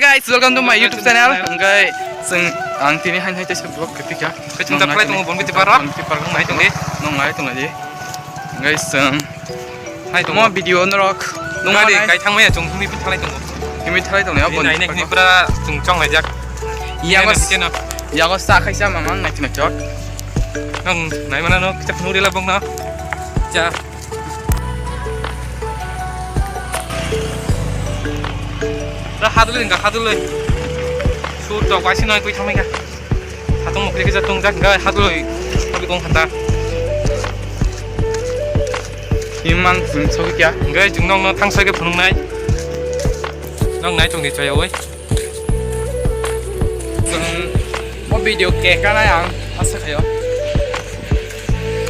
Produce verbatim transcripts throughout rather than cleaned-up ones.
Guys, welcome to my YouTube channel. Hwnkhe chwng ang tini hain hai teisa vlog khe phikha. Khe chwng jak khlai tongo, Bonbiti Park. Bonbiti Park nai tongdi. Nong nai tongdi. Guys, chwng hai tongo. Mo video norok nung gari manai. Kai thangmaya chwng himwi thalai tongo. Himwi thalai tongo, ya, Bonbiti Park. Nai nai pura chwng chong laijak. Yago, yago sa khaisa mamang nai tongna chok. Nang nai mana no, kita phunuk rila bong na. Ja. Da haduloi, hingka haduloi. Sur tok, waisi noi, kui thangmai ka. Hatung mukli kisa tung jak, hingka haduloi. Tapi kong khanda. Imang sung sogi kya? Hingka jung nong no thang sogi phunung nai. Nong nai tong di choya oi. Chwng o video kekha nai ang asa khaio.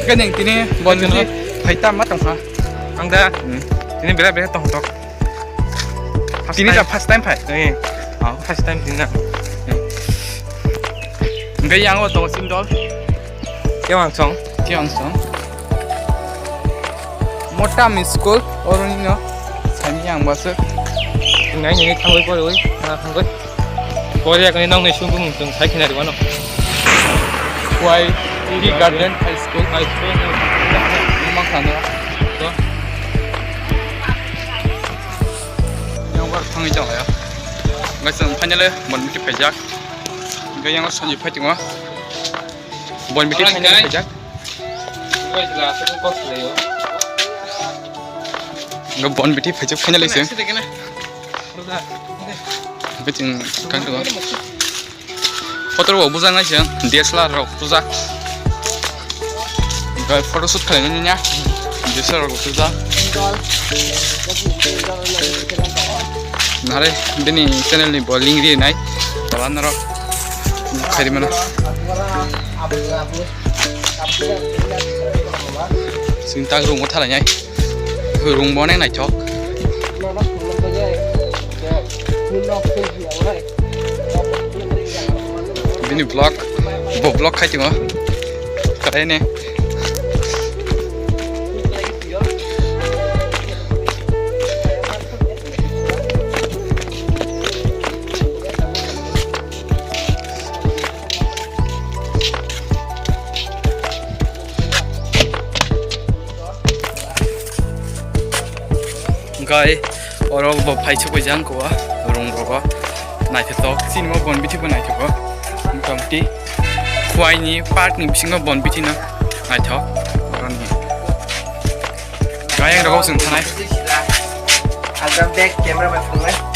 Khe nwng tini Bonbiti phai tam ma tongkha? Ang da. Hmm. Tini bera bera tong tok. Tini da first time phai? Eh. Oh, first time tini na. Hwnkhe yang o tongo Sindol. Khe ang song? Khe ang song? Mota mi school, oro nino. Sani ang basuk. Ngai nini thangoi poroi, na thangoi. Pore yakni nong ni sung bung chung sai khina riwano. Wai, Tea Garden High School. High school. Mang khano. To. Yang war thangoi chang ya. Ngai chang finally Bonbiti phaijak. Ngai yang sanji phai tongo. Bonbiti finally phaijak. Nga Bonbiti phaijak finally se. Biting kang tongo. Photo rok bujak nai se, D S L R rok bujak. Ga photo shoot khlai nani nya. D S L R rok bujak. Nare bini channel ni bo link ri nai. Bala naro khairi mano. Sing tak room o thalai nai. Room bo nai naithok. Bini vlog, bo vlog khai tongo. Katai ne. Hwnkhe oro bo phai sokoi jang kua room rogo naithotok chini mo Bonbiti bo naithogo motamoti Khowai ni park ni bisingo Bonbiti no naithok oroni gayang rogo chwng thanai. Ang back camera bai phunai.